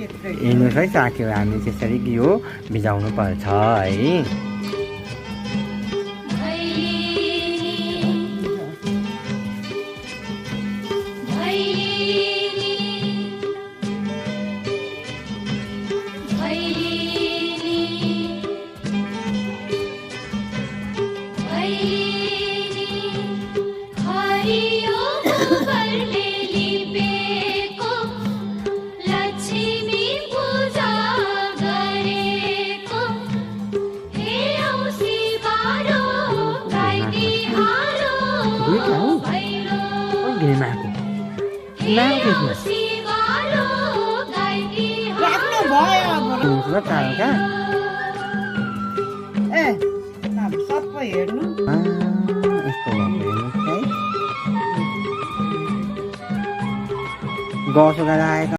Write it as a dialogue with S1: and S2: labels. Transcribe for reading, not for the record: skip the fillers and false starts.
S1: हेर्नुहोस् है साथीहरू हामी त्यसरी यो भिजाउनु पर्छ है।
S2: सबै हेर्नु
S1: गसो गरेर आएको